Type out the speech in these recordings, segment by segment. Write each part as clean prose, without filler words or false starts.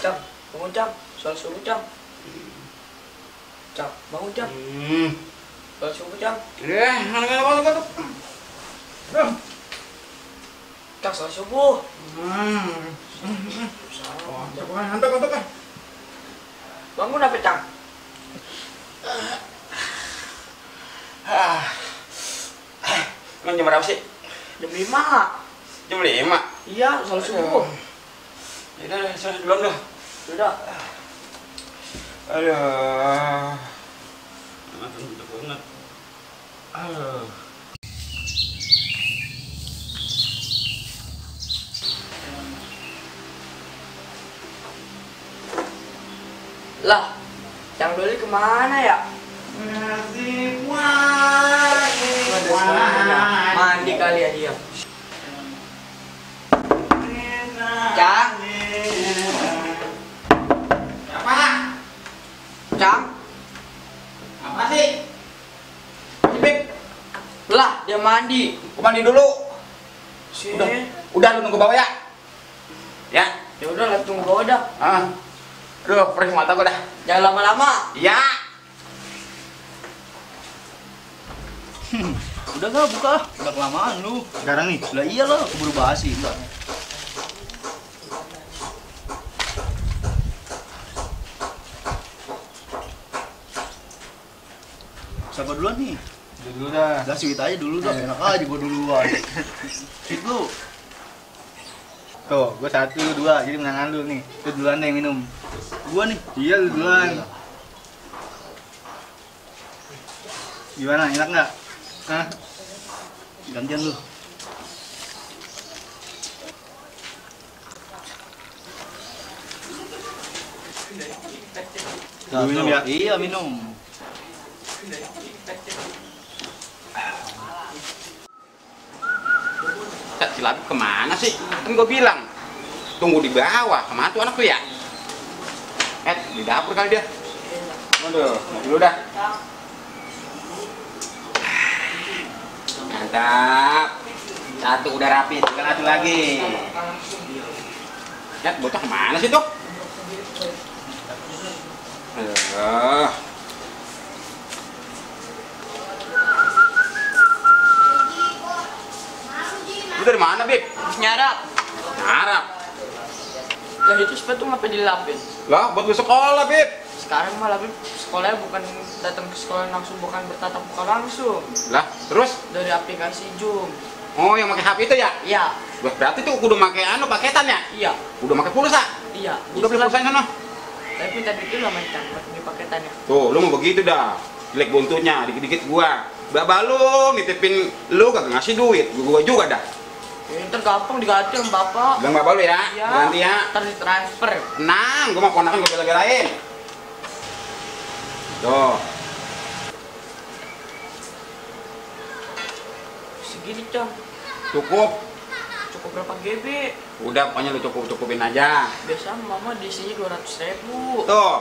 Cang, bangun Cang, soal subuh Cang. Cang, bangun Cang. Soal subuh Cang. Mana. Cang, soal subuh. Hantuk. Bangun apa Cang? Emang jam berapa sih? Jam 5. Jam 5? Iya, soal subuh. Yaudah, saya duluan dah. Sudah. Aduh. Ngantuk banget. Aduh. Lah, Cang Doli kemana ya? Mandi kali ya dia. Cang. Apa? Cang. Apa sih? Bib, Lah, dia mandi. gua mandi dulu. Sini. Udah lu nunggu bawah ya? Ya. Ya udah, lah tunggu bawah dah. Aduh, perih mata gua dah. Jangan lama-lama. Ya. Udah gak buka, udah kelamaan lu. Sekarang nih? Lah iyalah, keburu basi enggak. Siapa duluan nih? Dulu dah. Dah sweet aja dulu dah, enak aja gua duluan. Sweet lu. Tuh, gua 1, 2, jadi menangan lu nih. Lu duluan deh yang minum. Gua nih. Iya, lu duluan. Gimana, enak nggak? Hah? Gantian lu. Lu minum ya? Iya, minum. Si Labi kemana sih? Kan gua bilang tunggu di bawah. Kemana tuh anak tuh ya? Di dapur kali dia. Aduh, mau dulu dah. Mantap. Satu udah rapi, tinggal satu lagi. Bocah kemana sih tuh? Aduh. Lu dari mana, Bib? Habis nyarap. Arab. Lah itu sepatu ngapa dilapin? Lah, buat lu sekolah, Bib. Sekarang malah sekolahnya bukan datang ke sekolah langsung, bukan bertatap muka langsung. Lah, terus? Dari aplikasi Zoom. Oh, yang pakai HP itu ya? Iya. Berarti tuh kudu pakai paketan ya? Iya. Udah pakai pulsa? Iya. Udah beli pulsa sana. Tapi tadi itu lah main Cang, di paketannya. Tuh, lu mau begitu dah. Jelek buntutnya, dikit-dikit gua. Bapak lu nitipin lu kagak ngasih duit, gua juga dah. Ya, ntar gampang diganti sama bapak. Bilang bapak lu ya, Iya. ganti ya. Ntar ditransfer. Tenang, gua mau ponakan gua bela-belain. Tuh, Segini Cang. cukup. Cukup berapa GB? Udah, pokoknya lu cukupin aja. Biasa mama diisinya 200.000. Tuh,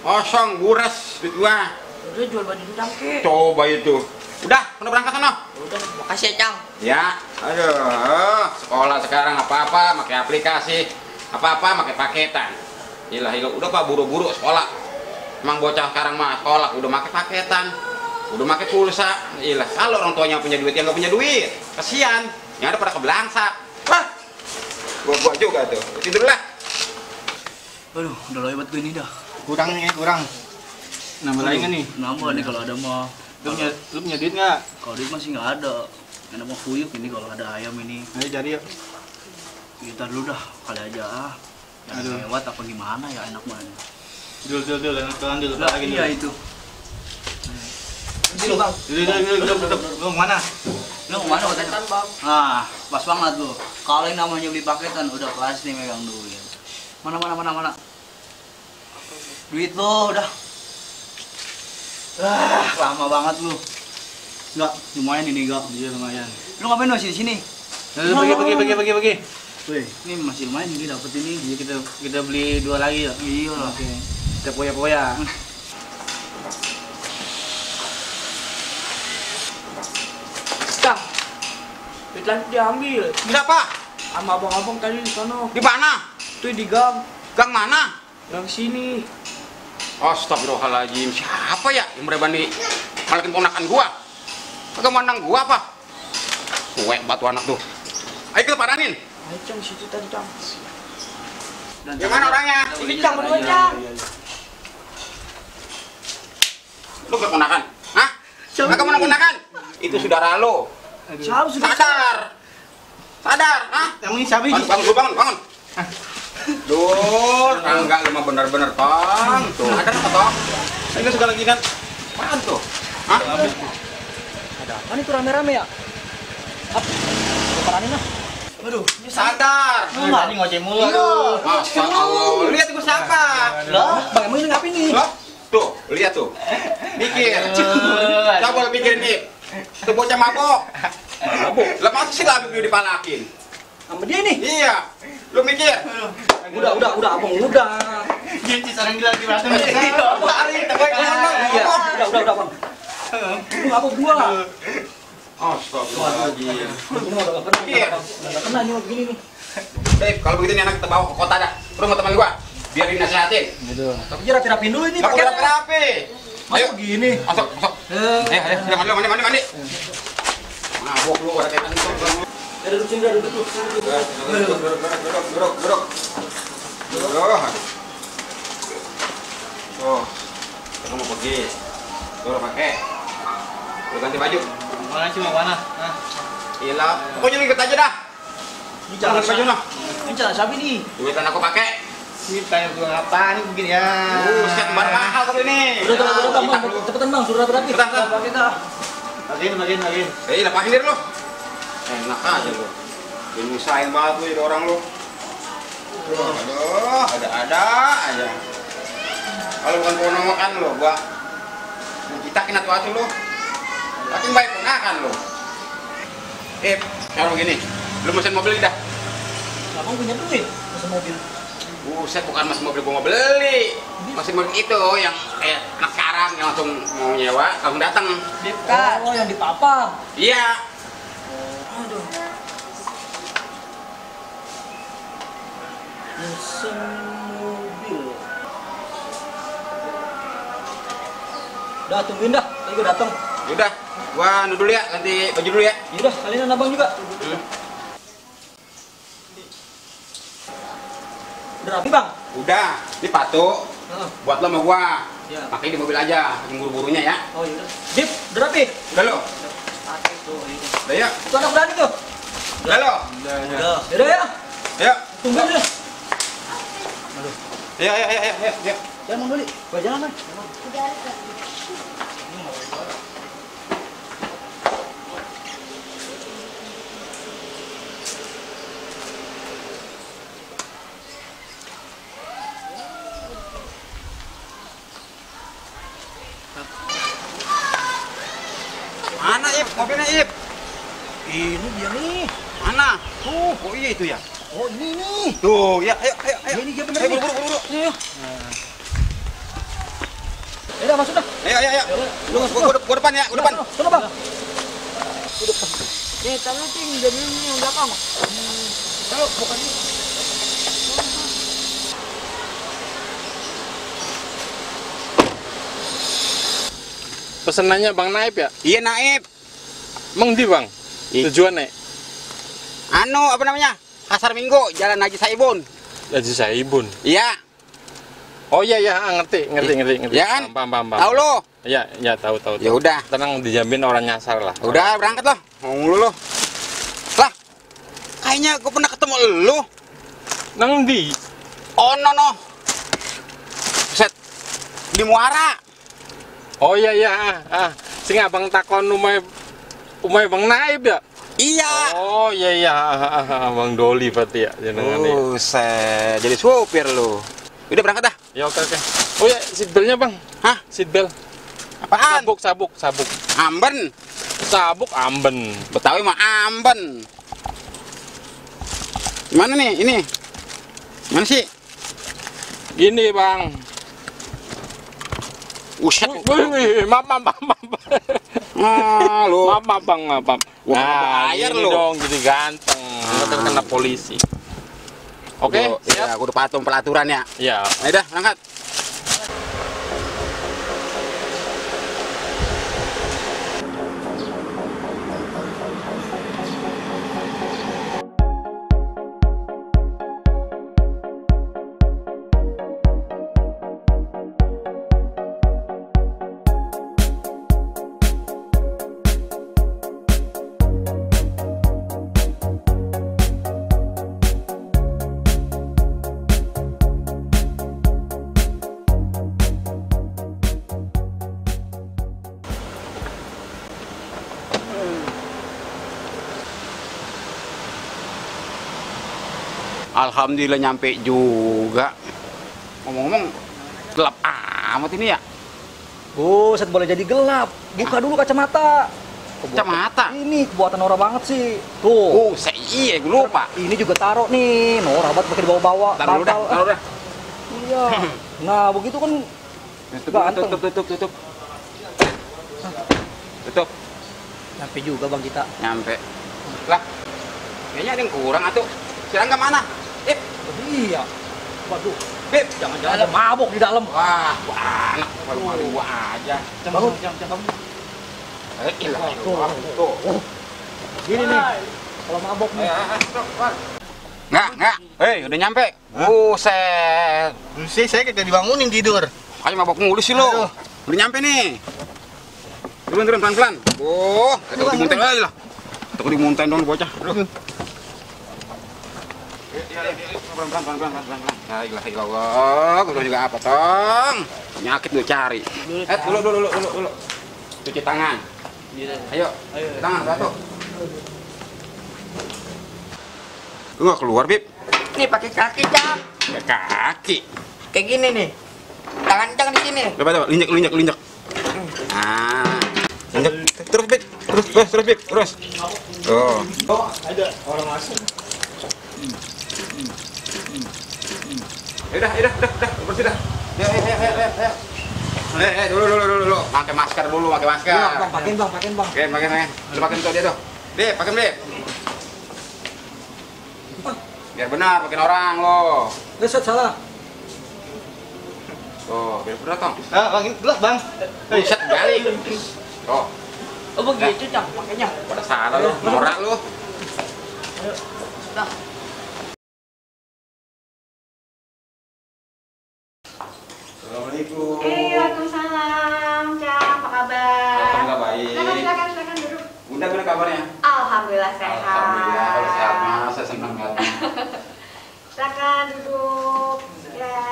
kosong, gures duit gua. Udah jual baju Cang ke. Coba itu. Udah berangkat sana. Udah, makasih ya Cang. Ya, aduh, sekolah sekarang apa-apa pakai aplikasi, apa-apa pakai paketan. Gila, udah Pak buru-buru sekolah. Emang bocah sekarang mah sekolah udah pakai paketan, udah pakai pulsa. Gila, kalau orang tuanya punya duit yang nggak punya duit, kasihan. Yang ada pada kebelangsa. Wah, gua juga tuh. Tidurlah. Aduh, udah lewat gue ini dah. Kurang nih, kurang. Nambah lagi nggak nih? Nambah nih kalau ada mah. Lu punya duit nggak? Kalau duit masih nggak ada. Enak mau kuyuk ini kalau ada ayam ini. Ayo cari yuk. Kita dulu dah, kali aja ah. Yang Aduh. lewat apa gimana ya enak banget. Dulu, jalan dulu. Lah Lagi iya dulu. itu. Dulu Bang. Dulu. Lu kemana? Lu kemana katanya? Paketan Bang. Nah, pas banget lu. Kalau yang namanya beli paketan udah pasti megang duit. Mana. Duit lo udah. Lama banget lu. Enggak, lumayan ini enggak. Iya lumayan. Lu ngapain masih di sini? Bagi. Wih, ini masih lumayan ini dapat ini. Iya kita beli 2 lagi ya. Iya lah. Oke. Kita poya-poya. Cang. Duit lagi diambil. Bisa apa? Sama abang-abang tadi di sana. Di mana? Tuh di gang. Gang mana? Gang sini. Astagfirullahaladzim, siapa ya yang berani malekin ponakan gua? Kagak mandang gua apa? Suwe batu anak tuh. Ayo kita padanin. Ayo Cang, situ tadi Cang. Yang mana orangnya? Ini Cang, berdua Cang. Lu gak ponakan? Hah? Kagak mana ponakan? Itu saudara lo. Siapa sudah? Sadar, hah? Kamu ini siapa ini? Bangun. Dur, enggak lu mah bener-bener Tong. Tuh, ada apa Tong? Ini segala lagi kan. Apaan tuh? Hah? Ada apa nih tuh rame-rame ya? Apa? Peranin lah. Aduh, Sadar. Enggak, ini ngoceh mulu. Masya Allah. Lihat gua siapa? Lah, Bang emang ini ngapain nih? Loh, tuh, lihat tuh. Pikir. Coba lu pikirin nih. Tuh bocah mabok. Mabok. Lah masa sih labib lu dipalakin? Sama dia nih. Iya. Lu mikir. Udah, Abang, udah. Jadi sekarang gila di batu nih. Iya, udah, Bang. Lu ngapa berdua? Astagfirullahaladzim. Ini mah udah gak kena. Iya. Gak kena ini mah begini nih. Dave, kalau begitu nih anak kita bawa ke kota dah. Terus sama teman gua. Biar dinasehatin. Gitu. Tapi dia rapi-rapiin dulu ini Lah pakainya. udah rapi. Ayo Begini. masuk. Ayo, mandi. Mabok lu ada kayak gitu. Duduk sini, duduk. Duduk. Tuh, kita mau pergi. Tuh, pakai. Lu ganti baju. Mana cuma mana? Nah, Gila. Pokoknya lu ikut aja dah. Ini Jangan ganti baju noh. Ini celana siapa nih? Duitan aku pakai. ini kayak gua apa nih begini ya? Set kembar mahal kali ini. Udah, Bang. Cepetan, Bang. Suruh rapi-rapi. Cepetan. Pakai dah. Bagian. Lepasin diri lu. Enak aja lu. Dinusain banget lu jadi orang lu. Aduh, ada aja. Kalau bukan ponakan lu, gua citakin atu-atu lu. Tapi baik ponakan lu. Kalau begini, lu mesin mobil dah. Abang punya duit mesen mobil. Buset, bukan mesin mobil gua mau beli. Mesin mobil itu yang kayak anak sekarang yang langsung mau nyewa, langsung datang. Oh, yang di papan. Iya. Aduh. Mesin mobil. Udah, tungguin dah. Tadi gue datang. Udah, gua dulu ya, ganti baju dulu ya. Yaudah, kalian abang juga. Udah rapi, Bang? Udah, ini patok. Heeh. Buat lo sama gua. Iya. Pakai di mobil aja, saking buru-burunya ya. Oh, yaudah. Dip, udah rapi? Udah lo. Pakai tuh, ini. Udah ya. Itu anak berani tuh. Udah lo. Udah. Yaudah ya. Ayo. Tungguin deh. Ayo. Jangan mau beli. Gua jalan, Bang. Mana Ip? Mobilnya Ip? Ini dia nih. Mana? Tuh. Oh iya itu ya. Oh, ini nih. Tuh, ya. Ayo. Ini dia bener Ayo nih. buru. Ayo. Udah masuk dah. Ayo. Gua depan ya, gua depan. Sana, Bang. Di depan. Nih, tangan ting, jadi ini yang belakang. Kalau bukan ini. Pesenannya Bang Naib ya? Iya Naib. Emang di Bang? Ih. Tujuannya? Anu apa namanya? Pasar Minggu, Jalan Haji Saibun. Haji Saibun. Iya. Oh iya ngerti. Ya kan? Paham. Tahu lo? Ya tahu. Ya udah. Tenang, dijamin orang nyasar lah. Udah berangkat loh. Mau mulu lo. Lah. Kayaknya gue pernah ketemu lo. Nang di? Oh no. Set. Di Muara. Oh iya. Sing abang takon umay Bang Naib ya? Iya. Oh iya. Bang Doli berarti ya jenengan ya. Buset. Jadi supir lo. Udah berangkat dah. Ya oke. Oh ya, seatbeltnya Bang. Hah? Seatbelt. Apaan? Sabuk. Amben. Sabuk amben. Betawi mah amben. Gimana nih? Ini. Mana sih? Gini Bang. Uset. Wih, maaf. Lu. Maaf Bang. Gua nggak bayar gini lo. dong, jadi ganteng. Nggak terkena polisi. Oke, Ya, aku udah patung pelaturannya. Ya. Ayo dah, berangkat. Alhamdulillah nyampe juga. Ngomong-ngomong, gelap amat ini ya. Buset, boleh jadi gelap. Buka dulu kacamata. Kacamata. Ini buatan Nora banget sih. Tuh. Iya, gue lupa. Ini juga taruh nih. Nora banget pakai dibawa-bawa. Taruh dah, taruh dah. Iya. Nah, begitu kan ganteng. Tutup. Tutup. Nyampe juga Bang kita. Nyampe. Lah, kayaknya ada yang kurang atuh. Si Rangga mana? Iya. Waduh. Bib, Jangan-jangan ada mabok di dalam. Wah, anak malu-malu aja. Bangun. Tuh. Gini nih. Kalau mabok nih. Enggak. Udah nyampe. Buset. Buset, saya kita dibangunin tidur. Ayo mabok mulu sih lo. Udah nyampe nih. Turun pelan-pelan. Takut dimuntahin aja lah. Takut dimuntahin dong bocah. Aduh. Pelan-pelan. La ilaha illallah. Gua juga apa, Tong? Penyakit gue cari. Dulu. Cuci tangan. Ayo. Cuci tangan satu. Lu nggak keluar, Bib? Nih pakai kaki, Cang. Pakai kaki. Kayak gini nih. Tangan Cang di sini. Coba, linjak. Ah. Linjak. Terus, Bib. Terus, Bib. Terus. Tuh. Ada orang masuk. Udah, bersih dah. Ayo. Dulu. Pakai masker dulu, pakai masker. Pakein Bang. Pakai. Lu pakai tuh dia tuh. Bib, pakai Bib. Biar benar, pakai orang lo. Set salah. Tuh, biar benar, Tong. Bang, ini gelap, Bang. Set balik. Tuh, Oh begitu, Cang. Makanya. pada salah lu, norak lu. Dah. Assalamualaikum. Waalaikumsalam, Cang. Apa kabar? Alhamdulillah baik. Silakan duduk. Bunda gimana kabarnya? Alhamdulillah sehat. Alhamdulillah, kalau sehat mah saya senang banget. Silakan duduk. Ya.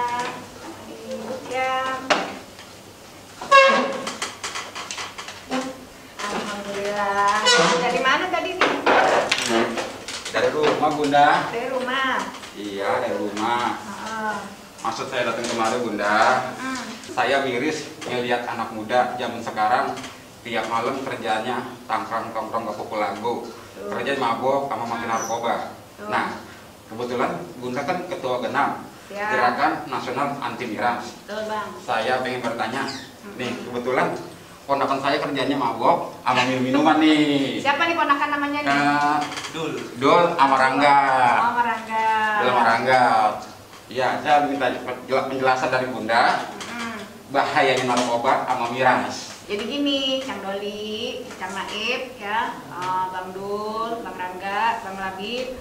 Duduk ya. Alhamdulillah. Dari mana tadi nih? Dari rumah, Bunda. Dari rumah. Iya, dari rumah. Heeh. Maksud saya datang kemari, Bunda. Saya miris ngelihat anak muda zaman sekarang tiap malam kerjanya tangkrong-tangkrong ke pukul lagu. Kerja mabok sama makin narkoba. Nah, kebetulan Bunda kan ketua Genam, Ya. Gerakan Nasional Anti Miras. Betul, Bang. Saya pengen bertanya, nih kebetulan ponakan saya kerjanya mabok sama minum-minuman nih. Siapa nih ponakan namanya nih? Dul sama Rangga. Oh, Marangga. Dul sama Rangga. Ya, saya minta penjelasan dari Bunda bahayanya narkoba sama miras. Jadi gini, Cang Doli, Cang Naib, ya, Bang Dul, Bang Rangga, Bang Labib.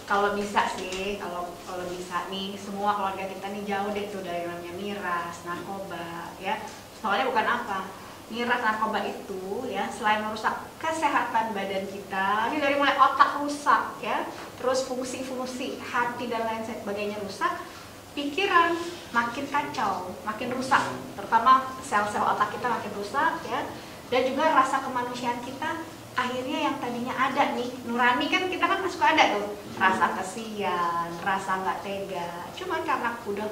Kalau bisa sih, kalau bisa nih, semua keluarga kita nih jauh deh tuh dari namanya miras, narkoba, ya. Soalnya bukan apa, miras, narkoba itu, ya, selain merusak kesehatan badan kita, ini dari mulai otak rusak, ya, terus fungsi-fungsi hati dan lain sebagainya rusak, pikiran makin kacau, makin rusak, terutama sel-sel otak kita makin rusak, ya, dan juga rasa kemanusiaan kita akhirnya yang tadinya ada nih, nurani kan kita kan suka ada tuh, rasa kesian, rasa nggak tega, cuman karena udah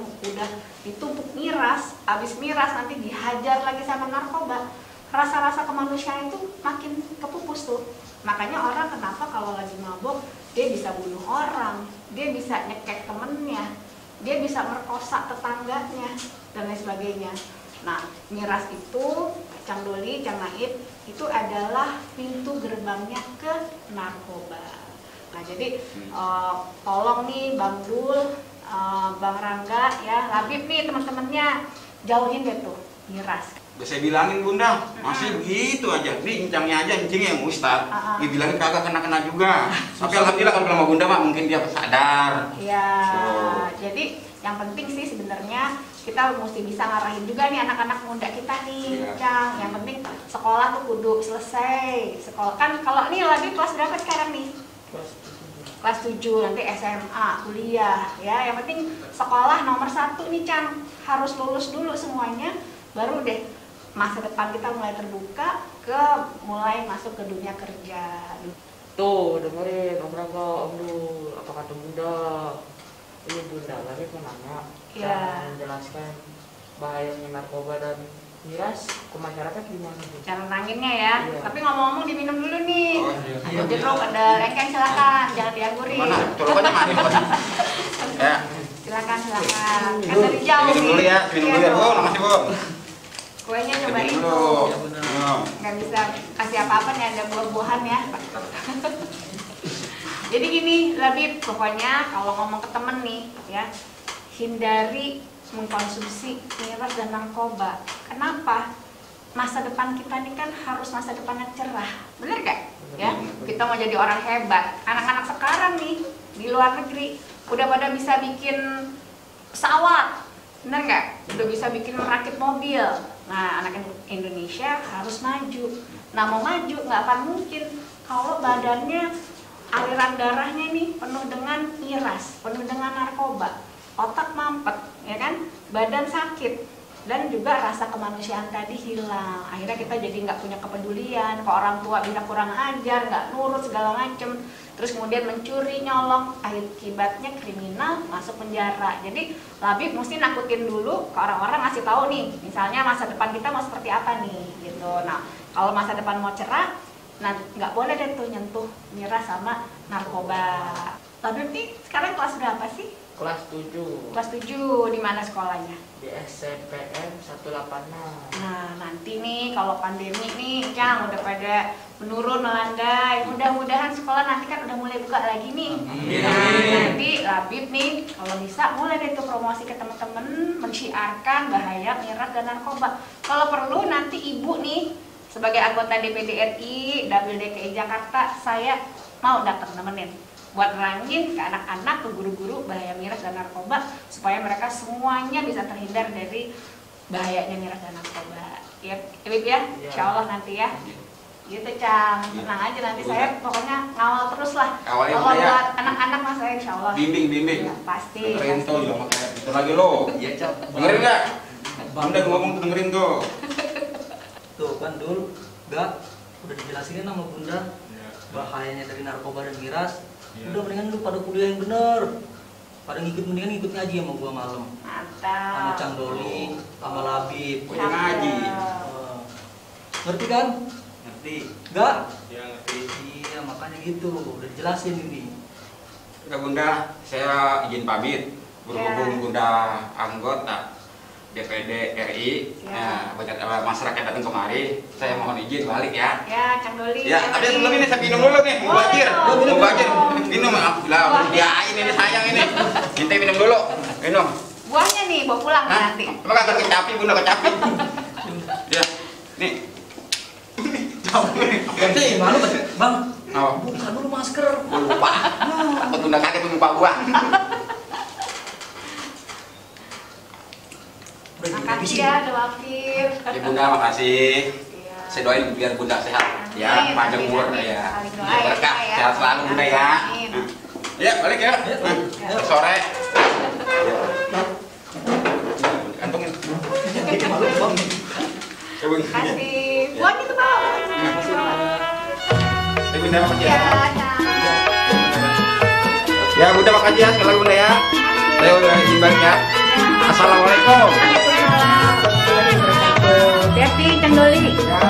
ditumpuk miras, habis miras nanti dihajar lagi sama narkoba, rasa-rasa kemanusiaan itu makin kepupus tuh. Makanya orang kenapa kalau lagi mabok dia bisa bunuh orang, dia bisa nyekek temennya, dia bisa merkosa tetangganya dan lain sebagainya. Nah, miras itu, Cang Doli, Cang Naib, itu adalah pintu gerbangnya ke narkoba. Nah jadi tolong nih Bang Dul, Bang Rangga ya, Labib nih teman-temannya jauhin deh tuh miras. Udah saya bilangin Bunda, masih begitu aja. Nih incangnya aja, incingnya yang Ustad. Dibilangin kagak kena-kena juga. Tapi alhamdulillah kalau sama Bunda mah mungkin dia sadar. Iya. Jadi yang penting sih sebenarnya kita mesti bisa ngarahin juga nih anak-anak muda kita nih, Cang. Yang penting sekolah tuh kudu selesai. Sekolah kan kalau nih lagi kelas berapa sekarang nih? Kelas 7, nanti SMA, kuliah ya. Yang penting sekolah nomor 1 nih, Cang. Harus lulus dulu semuanya, baru deh masa depan kita mulai terbuka ke mulai masuk ke dunia kerja. Tuh, dengerin Om Rangga, Om Dul, apa kata Bunda? Ini Bunda lagi mau nanya, Iya. menjelaskan bahayanya narkoba dan miras ke masyarakat gimana? Cara nanginnya ya. Iya. Tapi ngomong-ngomong diminum dulu nih. Oh, iya. Ada jeruk, ada rengkeng, silakan, jangan dianggurin. Mana? Colokannya mana? Ya. Silakan. Kan dari jauh Minum dulu ya, minum dulu ya, Bu. Makasih, Bu. Kuenya cobain Minum tuh. dulu. Nggak bisa kasih apa-apa nih, ada buah-buahan ya. Jadi gini, Labib, pokoknya kalau ngomong ke temen nih ya, hindari mengkonsumsi miras dan narkoba. Kenapa? Masa depan kita ini kan harus masa depan yang cerah, bener gak? Ya, kita mau jadi orang hebat. Anak-anak sekarang nih di luar negeri udah pada bisa bikin pesawat, bener gak? Udah bisa bikin merakit mobil. Nah, anak Indonesia harus maju. Nah, mau maju nggak akan mungkin kalau badannya, aliran darahnya nih penuh dengan miras, penuh dengan narkoba, otak mampet, ya kan? Badan sakit, dan juga rasa kemanusiaan tadi hilang. Akhirnya kita jadi nggak punya kepedulian, ke orang tua bisa kurang ajar, nggak nurut segala macem, terus kemudian mencuri, nyolong, akibatnya kriminal, masuk penjara. Jadi Labib mesti nakutin dulu ke orang-orang, ngasih tahu nih, misalnya masa depan kita mau seperti apa nih, gitu. Nah, kalau masa depan mau cerah, nah nggak boleh deh tuh nyentuh miras sama narkoba. Labib nih sekarang kelas berapa sih? Kelas 7 Kelas 7, di mana sekolahnya? di SMPN 186. Nah, nanti nih kalau pandemi nih, Cang, udah pada menurun, melandai. Mudah-mudahan sekolah nanti kan udah mulai buka lagi nih. Nah, nanti Labib nih, kalau bisa mulai deh tuh promosi ke teman-teman, mensyiarkan bahaya miras dan narkoba. Kalau perlu nanti ibu nih, sebagai anggota DPD RI, Dapil DKI Jakarta, saya mau datang nemenin buat nerangin ke anak-anak, ke guru-guru bahaya miras dan narkoba supaya mereka semuanya bisa terhindar dari bahayanya miras dan narkoba. Ya, Bib ya, insya Allah nanti ya. Gitu, Cang. Tenang aja, nanti saya pokoknya ngawal terus lah. Awalnya Kalau ya. buat anak-anak mas saya insya Allah. Bimbing. Ya, pasti. Dengerin tuh, jangan kayak gitu lagi lo. Iya, Cang. Dengerin nggak? Bunda ngomong tuh dengerin tuh. Tuh kan Dul, gak udah dijelasin sama Bunda bahayanya dari narkoba dan miras. Udah mendingan lu pada kuliah yang bener. Pada mendingan ngikut ngaji sama gua malam. Mantap. Sama Cang Doli, sama Labib. Punya ngaji. Ngerti kan? Ngerti. Gak? Dia ngerti. Iya, makanya gitu. Udah dijelasin ini. Udah Bunda, saya izin pamit. Berhubung Bunda anggota DPD RI, Ya. banyak masyarakat datang kemari, saya mohon izin balik ya. Ya, Cang Doli. Ya, tapi sebelum ini saya minum dulu nih, mau Boleh bajir, dong. mau bajir, minum, lah, diain ini sayang ini, minta minum dulu, minum. Buahnya nih, bawa pulang Hah? nanti. Emang kagak kecapi, Bunda kecapi. Ya, nih. Ganti, malu Bang. Oh, Buka dulu masker. lupa. Takut Bunda kaget lupa gua. Makasih ya, ada wakil. Ya Bunda, makasih. Iya. Saya doain biar Bunda sehat, ya, Amin, panjang amin, umur, amin. ya, Saling doa ya, berkah, ya. sehat selalu Bunda ya. Amin. Ya, balik ya. Sore. Kantongin. Malu Bang. Ya Bun. Kasih. Buahnya tuh bawa. Ya Bunda, makasih Ya, ya. Cang. Ya Bunda, makasih ya sekali lagi Bunda ya. Saya udah izin balik ya. Assalamualaikum. Waalaikumsalam. Hati-hati, Cang Doli. Ya.